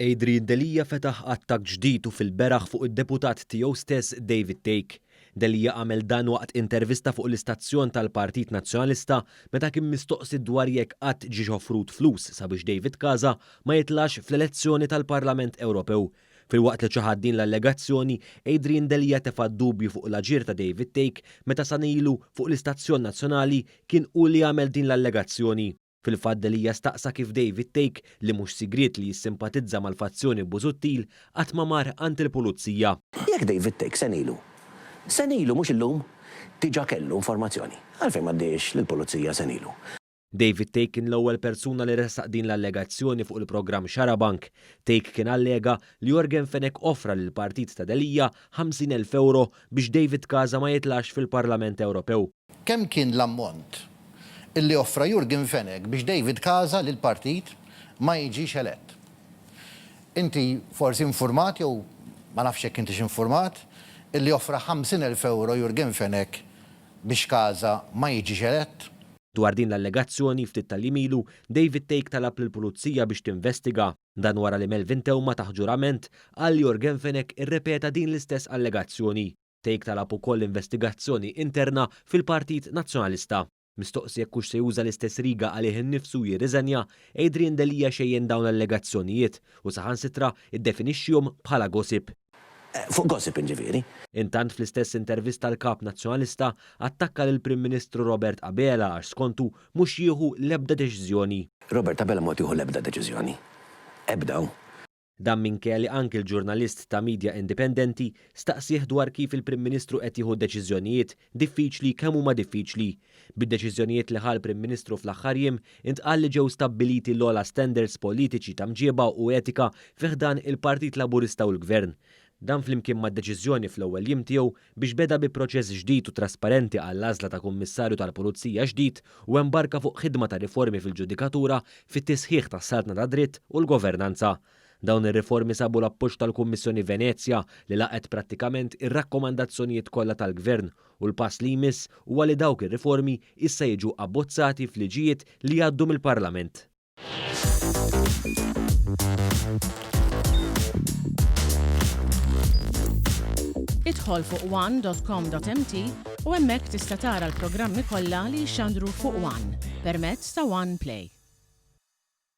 Adrian Delia fetaħ attakk ġdid u fil-beraħ fuq id-deputat tiegħu stess David Thake. Delia għamel dan waqt intervista fuq l-istazzjon tal-Partit Nazzjonalista meta kien mistoqsi dwar jekk qatt ġiex offrut flus sabiex David Casa ma jitlax fl-elezzjoni tal-Parlament Ewropew. Filwaqt li ċaħad din l-allegazzjoni, Adrian Delia tefa' dubju fuq l-aġir ta' David Thake meta sena ilu fuq l-istazzjon nazzjonali kien hu li għamel din l-allegazzjoni. Fil-fatt Delia staqsa kif David Thake, li mhux sigriet li jissimpatizza mal-fazzjoni Busuttil, qatt ma mar għand il-pulizija. Jekk David Thake sena ilu, sena ilu mhux illum, diġà kellu informazzjoni, għalfejn m'għaddiex lill-pulizija sena ilu? David Thake kien l-ewwel persuna li ressaq din l-allegazzjoni fuq il-programm Xarabank. Thake kien allega li Yorgen Fenech offra lill-partit ta' Delia 50,000 ewro biex David Casa ma jitlax fil-Parlament Ewropew. Kemm kien l-ammont illi offra Yorgen Fenech biex David Casa lill-partit ma jiġix elett? Inti forsi infurmat jew ma nafx jekk intix infurmat illi offra 50,000 ewro Yorgen Fenech biex Casa ma jiġix elett? Dwar din l-allegazzjoni, ftit tal-jiem ilu, David Thake talab lill-Pulizija biex tinvestiga. Dan wara li Melvin Theuma taħt ġurament qal li Yorgen Fenech irrepeta din l-istess allegazzjoni. Thake talab ukoll investigazzjoni interna fil-Partit Nazzjonalista. Mistoqsi jekk hux se juża l-istess riga għalih innifsu u jirriżenja, Adrian Delia xejjen dawn l-allegazzjonijiet u saħansitra ddefinixxihom bħala gossip. Fuq gossip inġifieri. Intant fl-istess intervista l-Kap Nazzjonalista attakka lill-Prim Ministru Robert Abela għax skontu mhux jieħu l-ebda deċiżjoni. Robert Abela mhu qed jieħu l-ebda deċiżjoni. Ebda hu. Dan minkejja li anki l-ġurnalist ta' media indipendenti staqsieh dwar kif il-Prim Ministru qed jieħu deċiżjonijiet diffiċli kemm huma diffiċli. Bid-deċiżjonijiet li ħa l-Prim Ministru fl-aħħar jiem, intqal li ġew stabbiliti l-ogħla standards politiċi ta' mġieba u etika fi ħdan il-Partit Laburista u l-Gvern. Dan flimkien mad-deċiżjoni fl-ewwel jiem tiegħu biex beda bi proċess ġdid u trasparenti għall-għażla ta' Kummissarju tal-Pulizija ġdid u embarka fuq ħidma ta' riformi fil-ġudikatura fit-tisħiħ tas-saltna tad-dritt u l-governanza. Dawn ir-riformi sabu l-appoġġ tal-Kummissjoni Venezja li laqgħet prattikament ir-rakkomandazzjonijiet kollha tal-Gvern u l-pass li jmiss huwa li dawk ir-riformi issa jiġu abbozzati f'liġijiet li jgħaddu mill-Parlament. Idħol fuq one.com.mt u hemmhekk tista' tara l-programmi kollha li jixxandru fuq One permezz ta' One Play.